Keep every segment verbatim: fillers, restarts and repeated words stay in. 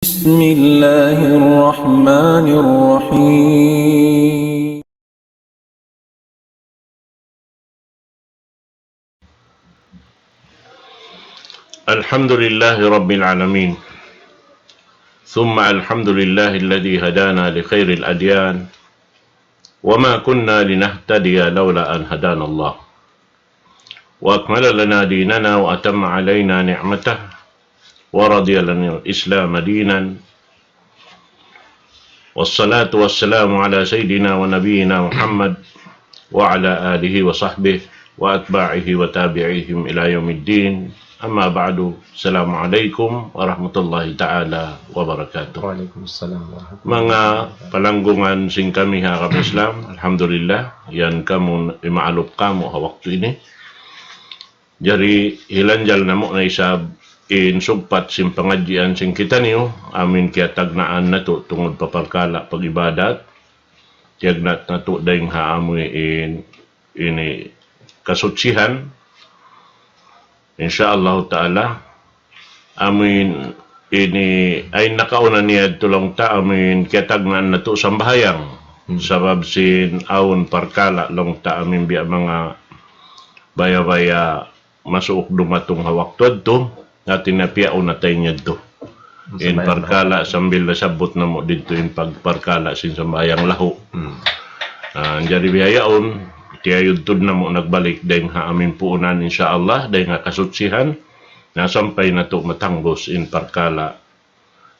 بسم الله الرحمن الرحيم. الحمد لله رب العالمين. ثم الحمد لله الذي هدانا لخير الأديان. وما كنا لنهتدي لولا أن هدانا الله. وأكمل لنا ديننا وأتم علينا نعمته ورضي لنا الإسلام دينا. والصلاة والسلام على سيدنا ونبينا محمد وعلى آله وصحبه وأتباعه وتابعيهم إلى يوم الدين. أما بعد. السلام عليكم ورحمة الله تعالى وبركاته. وعليكم السلام ورحمة الله وبركاته. Manga palanggungan sin kami ha agama Islam, alhamdulillah, yan kamu imaalup kamu ha waktu ini. Jari, hilanjal namu' na isab in sugpat sin pangadjian sin kitaniyu, amuin kiyatagnaan natu' tungud pa parkala' pag-ibadat, tiyagnaan natu' dayn ha amuin ini kasutsihan. Insya Allah Ta'ala, amuin ini, ay nakauna niya tulang ta, amuin kiyatagnaan natu' sambahayang. Hmm. Sabab sin awn parkala' laung ta amuin biya' manga baya-baya masuuk dumatung ha waktu yadtu, hati niya piyauna ta in yadtu. In sambahayang parkala' lahu. Sambil nasabbut namu' didtu in pag-, parkala' sin sambahayang lahu. Hmm. Ah, jari bihaun, tiyayudtud namu' nagbalik dayn ha amuin puunan, insya Allah, dayn ha kasutsihan, na sampay natu' matangbus in parkala'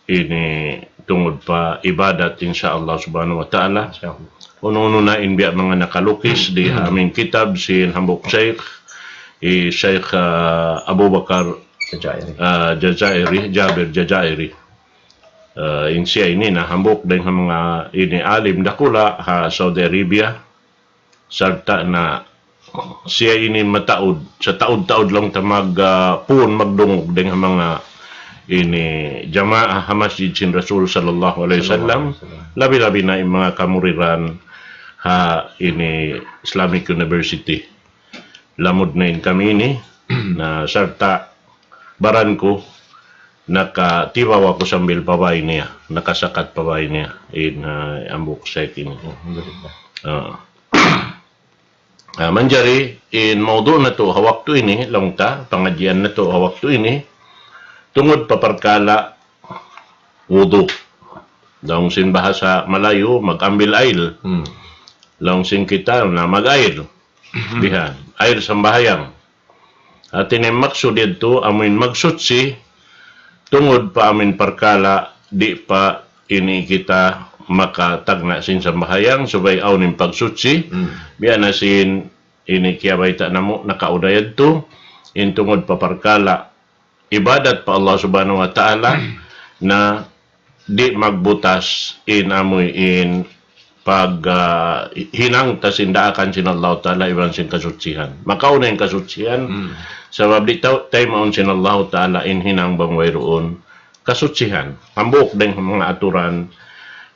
ini tungud pa ibadat, insya Allah subhanahu wa ta'ala. Insya Allah. Unu-unu na in biya' manga nakalukis di ha amuin kitab sin hambuuk Shaykh, hi Shaykh, ah, Abu Bakar, Jazairi. Ah, Jazairi, Jabir Jazairi. Ah, in siya ini na hambuuk dayn ha manga ini alim dakula' ha Saudi Arabia. Sarta' na siya ini mataud, sataud-taud laung ta mag, ah, puun magdungug dayn ha manga ini jamaa ha masjid sin Rasul sallallahu alayhi wasallam. Sallallahu alayhi wasallam. Labi-labi na in manga kamuriran ha ini Islamic University. Lamud na in kami ini, na sarta' baran ku, nakatibaw aku sambil pa bay niya, nakasakat pa bay niya, in, ah, hambuuk Shaykh ini. Alhamdulillah. Ah. Ah, manjari, in mawdu' natu' ha waktu ini, laung ta, pangadjian natu' ha waktu ini, tungud pa parkala' wudu'. Laung sin bahasa Malayu, mag-ambil air. Hmm. Laung sin kita na mag-air. Mhm. Bihan. Air sambahayang. Hati niya maksud yadtu, amuin magsutsi, tungud pa amuin parkala', di' pa ini kita makatagna' sin sambahayang, subay awn in pagsutsi, hmm, biya' na sin ini kiyabayta' namu', nakauna yadtu, in tungud pa parkala', ibadat pa Allah Subhanahu wa Ta'ala, na di' magbutas in amuin pag, ah, hinang ta sin daakan sin Allah Ta'ala iban sin kasutsihan. Makauna in kasutsihan, hmm, sabab di' ta-, taymaun sin Allah Ta'ala in hinang bang wayruun kasutsihan. Hambuuk dayn ha manga aturan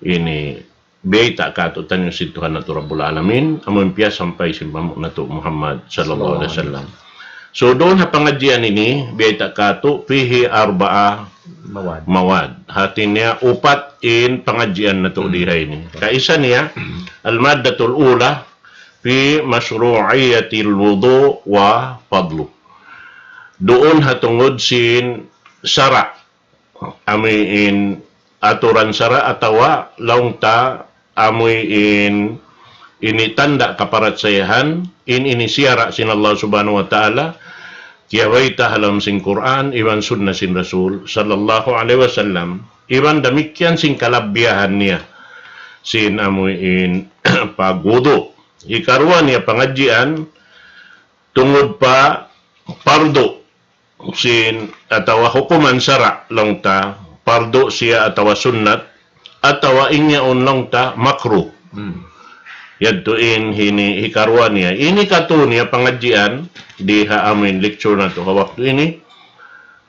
ini biyayta' kātu'niyu sin Tuhan natu' Rabbul Alamin, amuin piyasampay sin panghu' natu' Muhammad sallallahu alayhi wasallam. So, duun ha pangadjian ini, biyayta' kātu', فيه أربعة مواد. مواد. Hati niya, upat in pangadjian natu' di ha ini. Kaisa niya, المادة الأولى في مشروعية الوضوء وفضله. Duun ha tungud sin sara', amuin aturan sara' atawa laung ta amuin ini tanda' kaparachayahan, in ini siyara' sin Allah Subhanahu wa Ta'ala, kiyabayta' ha lawm sin Qur'an, iban sunnah sin Rasul, sallallahu alayhi wasallam, iban damikkiyan sin kalabbiyahan niya, sin amuin pagwudu'. Hikaruwa niya pangadjian, tungud pa pardu, sin, atawa hukuman sara' laung ta, pardu siya atawa sunnat, atawa in yaun laung ta makruh. Hmm. Yadtu in hini hikaruwa niya. Ini katu' niya pangadjian di ha amuin lecture natu' ha waktu ini.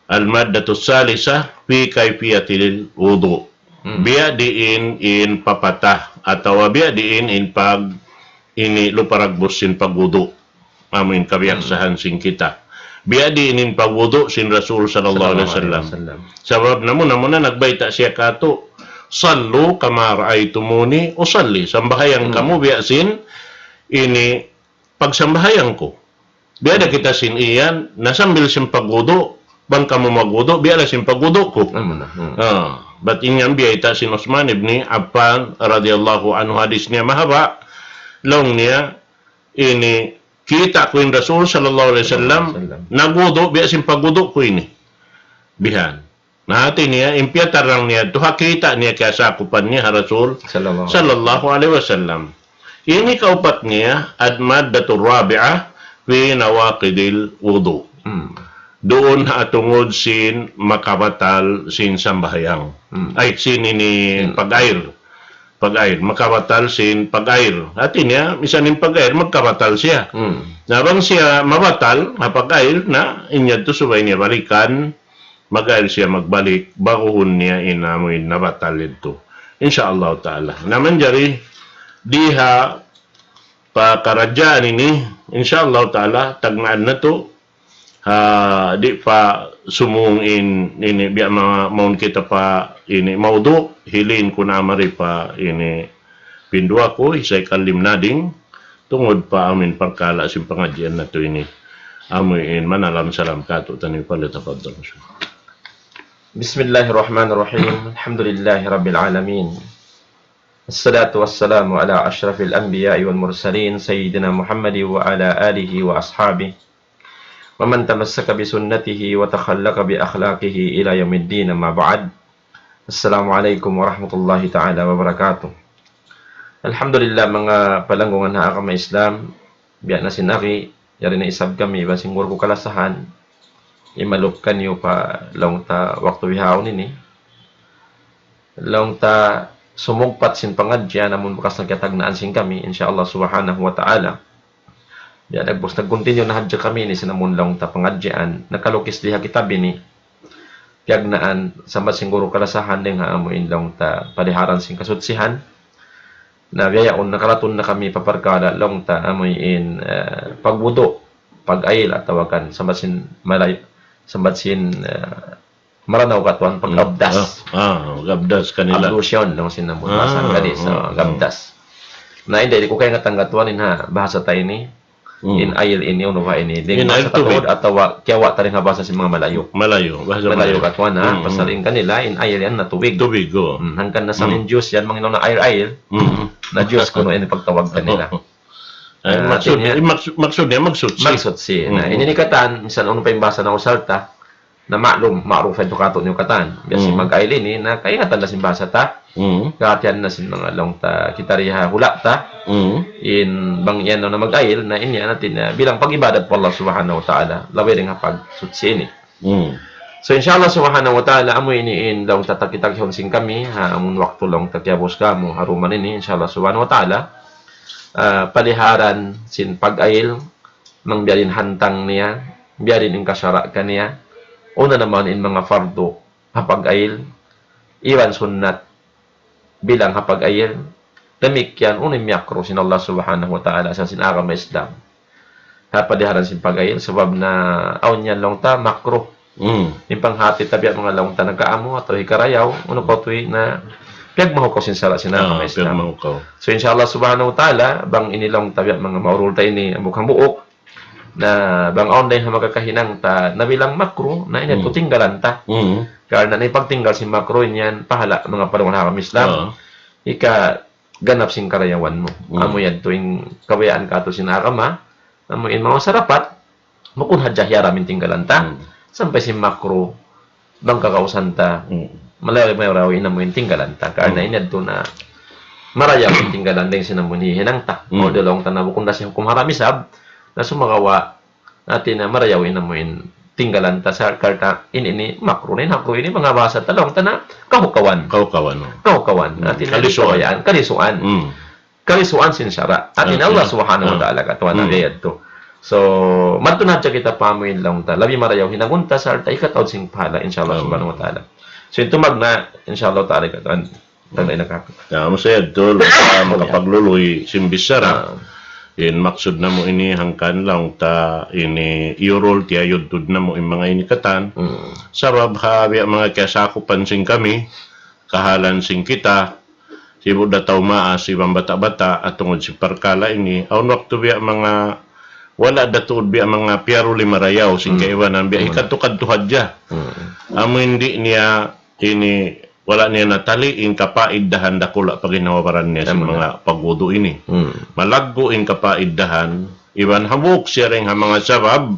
المادة الثالثة في كيفية الوضوء. Hmm. Biya' diin in papatah, atawa biya' diin in pag ini luparagbus sin pagwudu'. Amuin kabiyaksahan sin kita. Biya' diin in pagwudu' sin Rasul sallallahu alayhi wasallam. Sabab namu-namu na nagbayta' siya kātu', "صلوا كما رأيتموني أصلي." Sambahayang kamu biya' sin ini pagsambahayang ku. Biya' da kita sin iyan, na sambil sin pagwudu', bang kamu magwudu', biya' da sin pagwudu' ku. Amu na, hmm. Ah, bat in yan biyayta' sin Uthman ibn Affan radiyallahu anhu, hadis niya mahaba', laung niya, ini kita' ku in Rasul sallallahu alayhi wasallam, nagwudu', biya' sin pagwudu' ku ini. Bihan. Na hati niya, in piyatarrang niya yadtu, ha kita' niya kiyasakupan niya ha Rasul sallallahu alayhi wasallam. Ini kaupat niya, المادة الرابعة في نواقض الوضوء. Hmm. Duun ha tungud sin makabatal sin sambahayang. Hmm. Ay, sin ini pag-ail. Pag-ail, makabatal sin pag-ail. Hati niya, misan in pag-ail, magkabatal siya. Hmm. Na bang siya mabatal, ha pag-ail, na in yadtu subay niya balikan, mag-ail siya magbalik, baguhun niya in amu in nabatal yadtu. Insya Allah ta'ala. Na manjari, di ha pakaradjaan ini, insya Allah ta'ala, tagnaan natu', ha, di' pa sumung in, ini, biya' ma-, mawn kita pa, ini, maudu', hilin ku na mari pa, ini, pinduwa ku, isay kalim nading, tungud pa amu in parkala' sin pangadjian natu' ini. Amu in manalam salam kātu'niyu, فليتفضل. بسم الله الرحمن الرحيم. الحمد لله رب العالمين. الصلاة والسلام على أشرف الأنبياء والمرسلين سيدنا محمد وعلى آله وأصحابه ومن تمسك بسنته وتخلق بأخلاقه إلى يوم الدين، أما بعد. السلام عليكم ورحمة الله تعالى وبركاته. Alhamdulillah, manga palanggungan ha agama Islam, biya' na sin agi, yari na isab kami, iban sin guru ku kalasahan, imalup kaniyu pa laung ta waktu bihaun ini. Laung ta sumugpat sin pangadjian, amun bakas na kiyatagnaan sin kami, insya Allah subhanahu wa ta'ala. Ya, nagbus, nag-continue na hadja kami ini sin amun laung ta pangadjian, nakalukis di ha kitab ini. Piyagnaan, sambat sin guru kalasahan dayn ha amu in laung ta paliharan sin kasutsihan. Na biya' yaun nakaratun na kami pa parkala' laung ta amu in, eh, pagwudu', pag-ail atawa kan sambat sin Malay-, sambat sin, eh, Maranao katuan pag-abdas. Ah, ah, pag-abdas kanila. Ablution, laung sin amun bahasa Anggalis, ah, pag-abdas. Na, di' ku kaingatan katuan in ha bahasa ta ini. In ail ini, unu ba ini? Dayn ha bahasa ta tuud atawa kiyawa' ta dayn ha bahasa sin manga Malayu? Malayu, bahasa Malayu. Malayu katuan, ha? Pasal in kanila, in ail yan na tubig. Tubig, oo. Hmm, hangkan na sa' in juice yan, mangin na ail-ail. Na juice kunu' in pagtawag kanila. Ay, maksud niya, maksud niya, magsutsi. Magsutsi. Na, ini in katan, minsan unu pa in bahasa na usal ta, na ma'lum, ma'ruf yan tu katu'niyu katan. Biya' sin mag-ail ini, na kaingatan na sin bahasa ta. Kahatihan na sin manga laung ta, kita di ha hula' ta. In bang yan na mag-ail, na in yan natin na bilang pag-ibadat pa Allah Subhanahu wa Ta'ala, labi dayn ha pagsutsi ini. So, insya Allah Subhanahu wa Ta'ala, amu ini in laung ta takitagihun sin kami, ha, amun waktu laung ta kiyabus kamu, ha duman ini, insya Allah Subhanahu wa Ta'ala, ah, paliharan sin pag-ail, bang biya' diin hantang niya, biya' diin in kasara' kaniya, unu na mayan in manga fardu ha pag-ail, iban sunnat bilang ha pag-ail, damikkiyan unu in miyakruh sin Allah Subhanahu wa Ta'ala asal sin agama Islam. Ha paliharan sin pag-ail, sabab na awn yan laung ta makruh. In panghati ta biya' manga laung ta nagkaamu atawa hikarayaw, unu pa tuwi' na piyagmahukaw sin sara' sin agama Islam. So, insya Allah Subhanahu wa Ta'ala, bang ini laung ta biya' manga maurul ta ini, hambuuk-hambuuk, na bang awn dayn ha makakahinang ta na bilang makruh, na ini yadtu tinggalan ta. Karna' in pagtinggal sin makruh yan, pahala' manga palanggungan ha agama Islam. Ikaganap sin karayawan mu. Amu yadtu in kabayaan katu' sin agama, amu in manga sarapat, bukun hadja hiyaram in tinggalan ta. Sampay sin makruh, bang kakausan ta, malayu'-malayu' in amu in tinggalan ta. Karna' in yadtu na marayaw in tinggalan dayn sin amu in hihinang ta. Although laung ta na bukun da siya hukum haram isab, na sumagawa' hati na marayaw in amu in tinggalan ta sa' karna' in ini makruh na in makruh ini manga bahasa ta laung ta na kahukawan. Kahukawan, oh. Kahukawan. Hati na kalisuan. Kalisuan. Kalisuan sin sara'. Hati na Allah Subhanahu wa Ta'ala katuan na yadtu. So, madtu na hadja kita pa amu in laung ta. Labi marayaw hinangun ta sarta' hikataud sin pahala, insya Allah Subhanahu wa Ta'ala. So, in tumagna', insya Allah Ta'ala katuan. Tagna' in nakatu. Ya, masa yadtu, laung ta makapagluluy sin bichara. In maksud namu' ini hangkan laung ta ini iyurul tiyayudtud namu' in manga ini katan. Hmm. Sabab ha biya' manga kiyasakupan sin kami, kahalan sin kita, sibu' da tau maas, iban bata'-bata', at tungud sin parkala' ini, awn waktu biya' manga, wala' da tuud biya' manga piyaruli marayaw, sin Hmm. kaibanan, biya' Hmm. hikadtu-kadtu hadja. Hmm. Amu in di' niya ini, wala' niya natali in kapaiddahan dakula' pa ginhawa-baran niya sin Amu na. manga pagwudu' ini. Hmm. Malaggu' in kapaiddahan, iban hambuuk siya dayn ha manga sabab,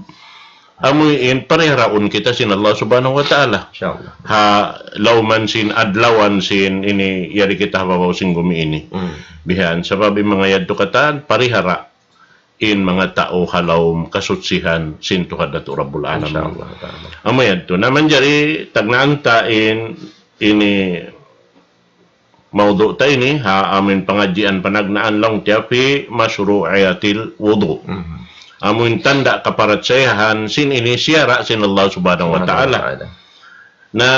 amu in pariharaun kita sin Allah Subhanahu wa Ta'ala. Insya Allah. Ha lawman sin adlawan sin ini yari kita ha babaw sin gumi ini. Hmm. Bihan, sabab in manga yadtu katan, parihara in manga tau ha lawm kasutsihan sin Tuhan natu' Rabbul Alamin. Insya Allah Ta'ala. Amu yadtu. Na manjari tagnaan ta in ini mawdu' ta ini, ha amin pangadjian panagnaan laung tiya fi mashru'iyatil wudu'. Mhm. Amu in tanda' kaparachayaan sin ini siyara' sin Allah Subhanahu wa Ta'ala. Subhanahu wa Ta'ala. Na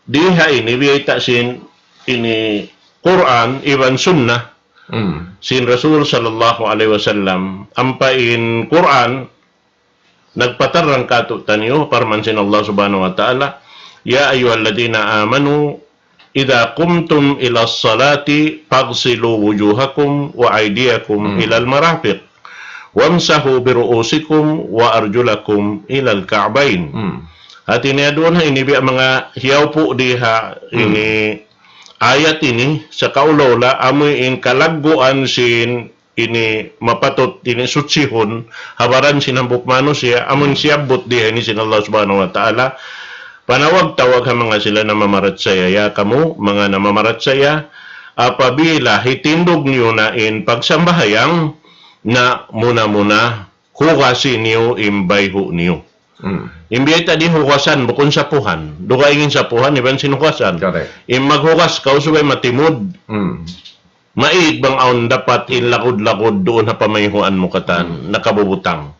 di ha ini biyayta' sin ini Qur'an iban sunnah Hmm. sin Rasul sallallahu alayhi wasallam. Ampa in Qur'an nagpatarrang kātu'niyu, parman sin Allah Subhanahu wa Ta'ala, يا أيها الذين آمنوا إذا قمتم إلى الصلاة فاغسلوا وجوهكم وأيديكم Hmm. إلى المرافق وامسحوا برؤوسكم وأرجلكم إلى الكعبين. Hmm. Hāti niya duun ha ini biya' manga hiyawpu' di ha Hmm. ini ayat ini, sakaula-ula amu in kalagguan sin ini mapatut ini sutsihun ha baran sin hambuuk manusiya', amun Hmm. siyabbut di ha ini sin Allah Subhanahu wa Ta'ala, panawag-tawag ha manga sila namamarachaya, ya kamu manga namamarachaya, apabila hitindug niyu na in pagsambahayang, na muna-muna hugasi niyu in bayhu' niyu. Hmm. In biyayta' di hugasan, bukun sapuhan. Dugaing in sapuhan, iban sin hugasan. Correct. In maghugas kaw subay matimud. Hmm. Maig bang awn dapat in lagud-lagud duun ha pamayhuan mu katan, Hmm. nakabubutang.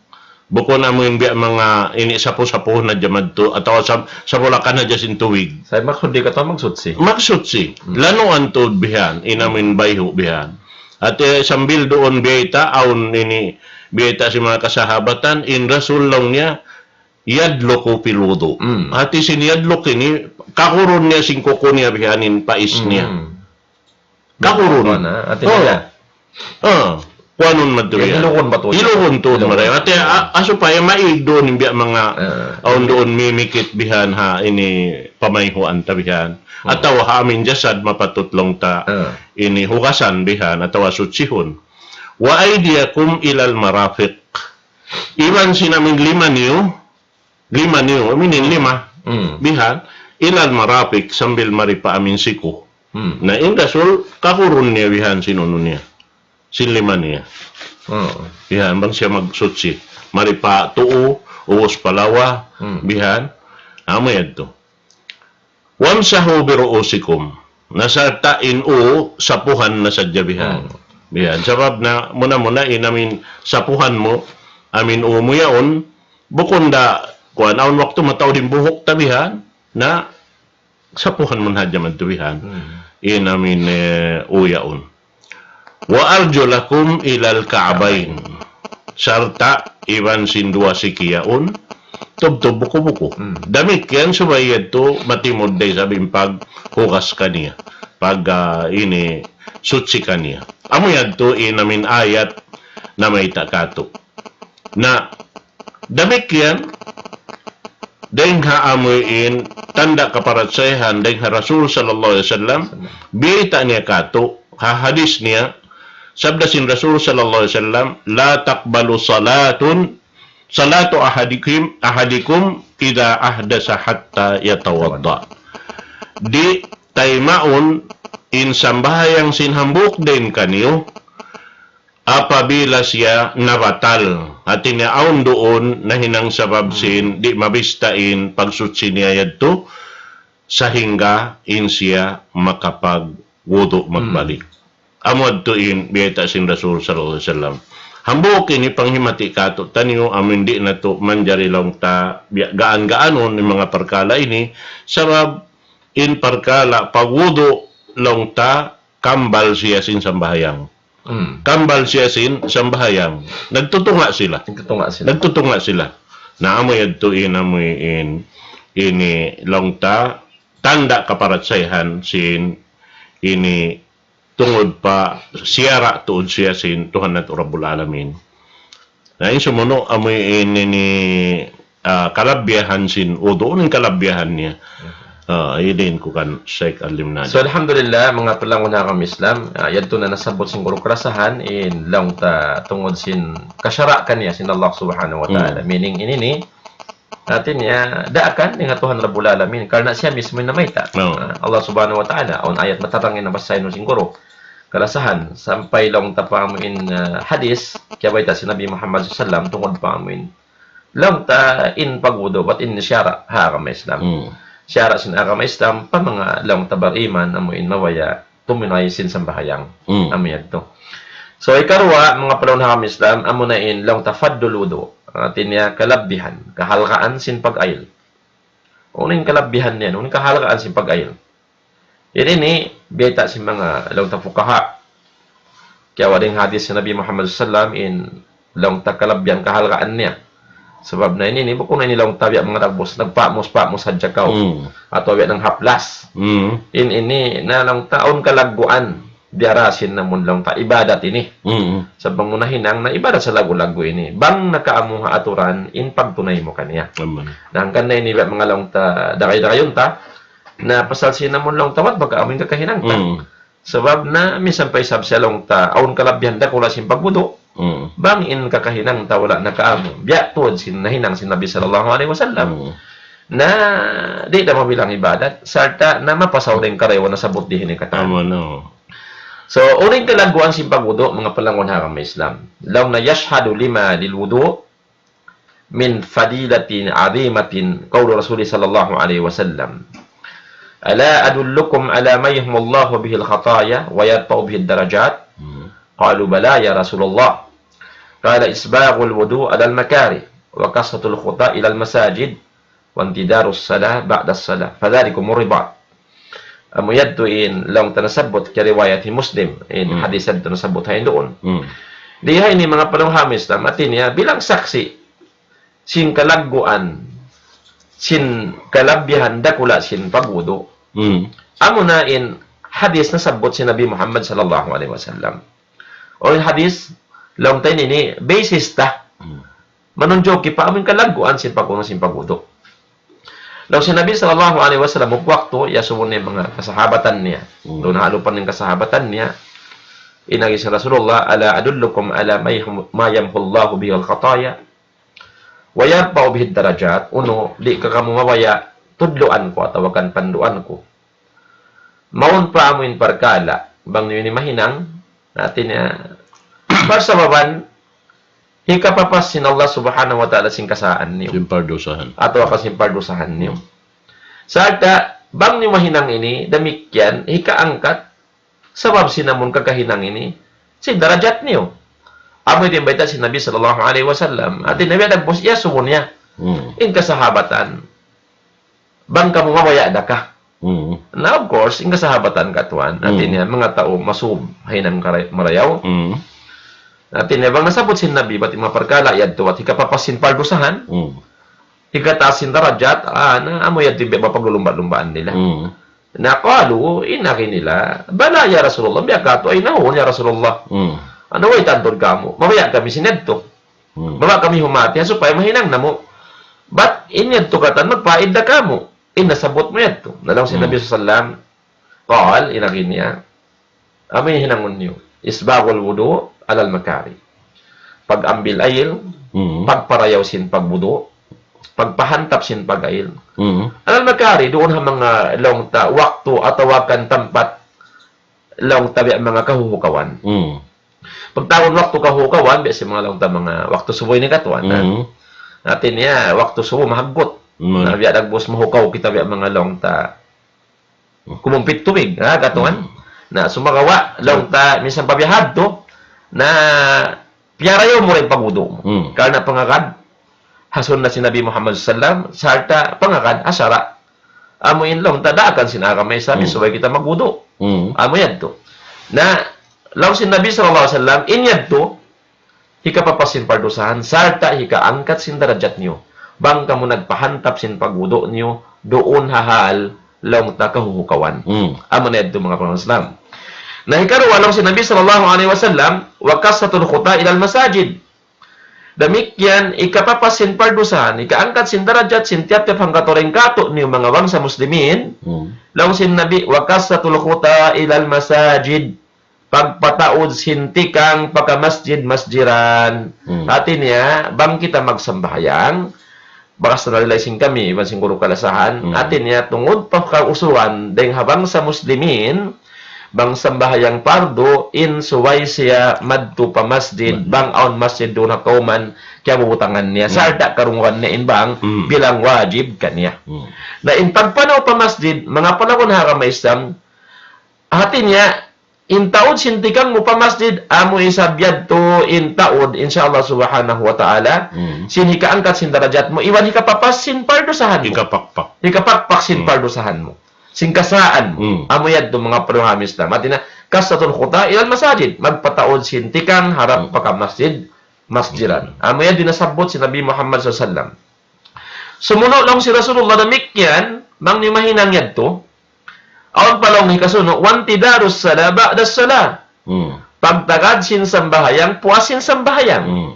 Bukun amu in biya' manga ini sapu-sapuhun hadja madtu, atawa sab-, sabulakan hadja sin tubig. Sa' maksud di' katan magsutsi. Magsutsi. Hmm. Lanuan tuud bihan, in amu in bayhu' bihan. At, eh, sambil duun biyayta', awn ini biyayta' sin manga kasahabatan, in Rasul laung niya, يدلك في الوضوء. Hmm. Hāti sin yadluk ini, kakurun niya sin kuku niya bihan in pais niya. Hmm. Kakurun. Kuwan, ha? Hāti Oh. niya. Ah, kuwanun madtu Ya, yan. hilugun ba tuud? Hilugun tuud Hilugun. marayaw. Hāti, a, a, supaya maig duun in biya' manga, Ah. awn duun mimikit bihan ha, ini pamayhuan ta bihan. Hmm. Atawa ha amin jasad mapatut laung ta, Ah. ini hugasan bihan, atawa sutsihun. وأيديكم إلى المرافق. Iban sin amin lima niyu, lima niyu, amin in lima. Hmm. Bihan, إلى المرافق, sambil mari pa amin siku. Hmm. Na in Rasul, kakurun niya bihan sin unu niya. Sin lima niya. Hmm. Bihan, bang siya magsutsi. Mari pa tuu, ubus pa lawa, Hmm. bihan. Amu yadtu. وامسحوا برؤوسكم. Na sarta' in ū, sapuhan na sadja bihan. Hmm. Bihan. Sabab na, muna-muna in amin sapuhan mu, amin ū mu yaun, bukun da, kuwan, awn waktu mataud in buhuk ta bihan, na sapuhan mu na hadja madtu bihan. Hmm. In amin, eh, ū yaun. وأرجلكم إلى الكعبين. Sarta' iban sin duwa siki yaun, tubtub buku-buku. Hmm. Damikkiyan subay yadtu matimud da isab in paghugas kaniya. Pag, ah, ini, sutsi kaniya. Amu yadtu in amin ayat namayta' kātu'. Na, damikkiyan, dayng ha amu in tanda' kaparachayaan dayng ha Rasul sallallahu alayhi wasallam, biyayta' niya kātu', ha hadis niya, sabda sin Rasul sallallahu alayhi wasallam, لا تقبل صلاة، صلاة أحدكم، أحدكم إذا أحدث حتى يتوضأ. Di' taymaun in sambahayang sin hambuuk dayn kaniyu, apabila siya nabatal. Hāti niya awn duun nahinang sabab Hmm. sin di' mabista in pagsutsi niya yadtu, sahingga in siya makapagwudu' Hmm. magbalik. Amu yadtu in biyayta' sin Rasul sallallahu alayhi wasallam. Hambuuk ini panghimati kātu'niyu, amu in di' natu' manjari laung ta biya' gaan-gaanun in manga parkala' ini, sabab in parkala' pagwudu' laung ta kambal siya sin sambahayang. Hmm. Kambal siya sin sambahayang. Nagtutunga' sila. Nagtutunga' sila. Nagtutunga' sila. Na amu yadtu in, amu in, ini laung ta, tanda' kaparachayahan sin ini tungud pa siyara' tuud siya sin Tuhan natu' Rabbul Alamin. Na in sumunu' amu in ini, ah, kalabihan sin wudu', in kalabihan niya. Ah, ini in kukan Sheikh Alim Naji. So, alhamdulillah, manga palanggun ha agama Islam, ah, yadtu na nasabbut sin guru kalasahan, in laung ta tungud sin kasara'an niya sin Allah Subhanahu wa Ta'ala. Hmm. Meaning ini ni, hati niya, daakan dayn ha Tuhan Rabbul Alamin, karna' siya mismu in namayta'. Oo. Ah, Allah Subhanahu wa Ta'ala, awn ayat matarang in nabasa sin guru kalasahan, sampay laung ta pa amu in, ah, hadith, kiyabayta' sin Nabi Muhammad sallallahu alayhi wasallam, tungud pa amu in laung ta in pagwudu', bat in siyara' ha agama Islam. Hmm. Siyara' sin agama Islam, pa manga laung ta bariman, amu in mabaya' tumunay sin sambahayang. Hmm. Amu yadtu. So, hikaruwa, manga palanggun ha agama Islam, amu na in laung ta fadlul wudu'. Hati niya kalabihan, kahalgaan sin pag-ayil. Unu in kalabihan niya, unu in kahalgaan sin pag-ayil. Ini ini, biyayta' sin manga laung ta fuqaha. Kiyawa' dayn ha hadith sin Nabi Muhammad sallallahu alayhi wasallam in laung ta kalabihan kahalgaan niya. Sabab na ini, ini bukun na ini laung ta biya' manga dagbus, nagpamus-pamus hadja kaw. Hmm. Atawa biya' nanghaplas. Hmm. In ini, na laung ta awn kalagguan, biyarasin namun laung ta ibadat ini. Hmm. Sabab bang mu nahinang na ibadat sa laggu'-laggu' ini. Bang nakaamu ha aturan, in pagtunay mu kaniya. Aman. Na hangkan na ini biya' manga laung ta, dagay-dagayun ta, na pasal sin namun laung ta, bat baka amu in kakahinang ta. Hmm. Sabab na minsan pa isab siya laung ta, awn kalabihan dakula' sin pagwudu'. Mm. Bang in kakahinang ta wala' nakaamu. Biya' tuud sin nahinang sin Nabi sallallahu alayhi wasallam. Mm. Na, di' da mabilang ibadat. Sarta' na mapasaw dayn karayawan nasabbut di ha ini katan. Amu na. So, unu in kalagguan sin pagwudu', manga palanggun ha agama Islam. Laung na يشهد لما للوضوء من فضيلة عظيمة قول رسول صلى الله عليه وسلم: ألا أدلكم على ما يمحو الله به الخطايا ويرفع به الدرجات؟ Hmm. قالوا: بلى يا رسول الله. قال: إسباغ الوضوء على المكاره، وكثرة الخطى إلى المساجد، وانتظار الصلاة بعد الصلاة، فذلكم الرباط. Amu yadtu in laung ta nasabbut, kariwayat hi Muslim, in Hmm. hadith yadtu nasabbut ha yan duun. Hmm. Di ha ini manga palanggun ha agama Islam, hati niya, bilang saksi', sin kalagguan, sin kalabihan dakula' sin pagwudu'. Hmm. Amu na in hadith nasabbut sin Nabi Muhammad sallallahu alayhi wasallam. O in hadith, laung ta ini, ini basis ta. Hmm. Manunjuki pa amu in kalagguan sin pagkunu' sin pagwudu'. Laung sin Nabi sallallahu alayhi wasallam, waktu, iyasubu niya manga kasahabatan niya. Hmm. Duun ha alupan in kasahabatan niya. In agi sin Rasulullah, ألا أدلكم على ما يمحو، ما يمحو الله به الخطايا ويرفع به الدرجات. Unu, di' ka kamu mabaya' tudluan ku atawa kan panduan ku? Mawn pa amu in parkala', bang niyu ini mahinang, hati niya, parsababan, hikapapas sin Allah Subhanahu wa Ta'ala sin kasaan niyu. Sin pardusahan. Atawa ka sin pardusahan niyu. Sarta', bang niyu mahinang ini, damikkiyan, hikaangkat, sabab sin amun kakahinang ini, sin darajat niyu. Amu in bayta' sin Nabi sallallahu alayhi wasallam. Hati niya, dagbus iyasubu niya. Hmm. In kasahabatan. Bang kamu mabaya' da ka? Hmm. Na, of course, in kasahabatan katuan. Hati Hmm. niya, manga tau masub, hinang karay-, marayaw. Hmm. Hati niya, bang nasabbut sin Nabi, bat in manga parkala' yadtu, bat hikapapas sin pardusahan. Hmm. Hikataas sin darajat, ah, na, amu yadtu in biya' mapaglulumba-lumbaan nila. Hmm. Na qalu, in agi nila, بلى يا رسول الله, biya' katu', ay, na, huun, ya Rasulullah. Hmm. Unu, way tantu kamu, mabaya' kami sin yadtu. Hmm. Mabaya' kami humati, ha supaya mahinang namu'. Bat in yadtu katan magpaid da kamu. In nasabbut mu yadtu. Na laung sin Hmm. Nabi sallallahu alayhi wasallam, qal, in agi niya, amu in hinangun niyu, إسباغ الوضوء على المكاره. Pag-ambil ayil, Hmm. pagparayaw sin pagwudu', pagpahantap sin pag-ayil. Hmm. على المكاره, duun ha manga laung ta waktu atawa kan tampat laung ta biya' manga kahuhukawan. Hmm. Pagtawagun waktu kahuhukawan, biya' sin manga laung ta manga waktu subuh ini katuan, ha? Hmm. Hati niya, waktu subuh mahaggut. Hmm. Na biya' dagbus mahukaw kita biya' manga laung ta Hmm. kumumpit tubig, ha, katuan. Hmm. Na sumagawa', laung ta, minsan pa biya' hadtu, na piyarayaw mu ra in pagwudu' mu. Hmm. Karna' pangagad, ha sunna sin Nabi Muhammad sallallahu alayhi wasallam, sarta' pangagad, ha sara'. Amu in laung ta daakan sin agama Islam, Hmm. subay kita magwudu'. Hmm. Amu yadtu. Na, Laung sin Nabi sallallahu alayhi wasallam, in yadtu, hikapapas sin pardusahan, sarta' hikaangkat sin darajat niyu. Bang kamu nagpahantap sin pagwudu' niyu, duun ha hal, laung ta kahuhukawan. Hmm. Amu na yadtu manga panghu' Islam. Na hikaruwa laung sin Nabi sallallahu alayhi wasallam, وكثرة الخطى إلى المساجد. Damikkiyan, hikapapas sin pardusahan, hikaangkat sin darajat sin tiyap-tiyap hangkatau dayn kātu' niyu manga bangsa Muslimin. Hmm. Laung sin Nabi, وكثرة الخطى إلى المساجد. Pagpataud sin tikang pa kamasjid-masjiran. Hmm. Hāti niya, bang kita magsambahayang, bakas na nalilay sin kami, iban sin guru kalasahan. Hmm. Hāti niya, tungud pa kausugan, dayn ha bangsa Muslimin, bang sambahayang pardu, in subay siya madtu pa masjid, hmm, bang awn masjid duun ha kawman, kiyabubutangan niya, hmm, sarta' karungugan niya in bang, hmm, bilang wajib kaniya. Hmm. Na in pagpanaw pa masjid, manga palagun ha agama Islam, hāti niya, in taud sin tikang mu pa masjid, amu isab yadtu in taud, insya Allah subhanahu wa ta'ala, hmm, sin hikaangkat sin darajat mu, iban hikapapas sin pardusahan mu. Hikapakpak. Hikapakpak sin, hmm, pardusahan mu. Sin kasaan mu. Hmm. Amu yadtu manga panghu' Islam. Hāti niya, كثرة الخطى إلى المساجد. Magpataud sin tikang harap, hmm, pa kamasjid, masjiran. Hmm. Amu yadtu in nasabbut sin Nabi Muhammad sallallahu alayhi wasallam. Sumunu' laung sin Rasulullah damikkiyan, bang niyu mahinang yadtu, awn pa laung hikasunu', وانتظار الصلاة بعد الصلاة. Hmm. Pagtagad sin sambahayang, puas sin sambahayang. Hmm.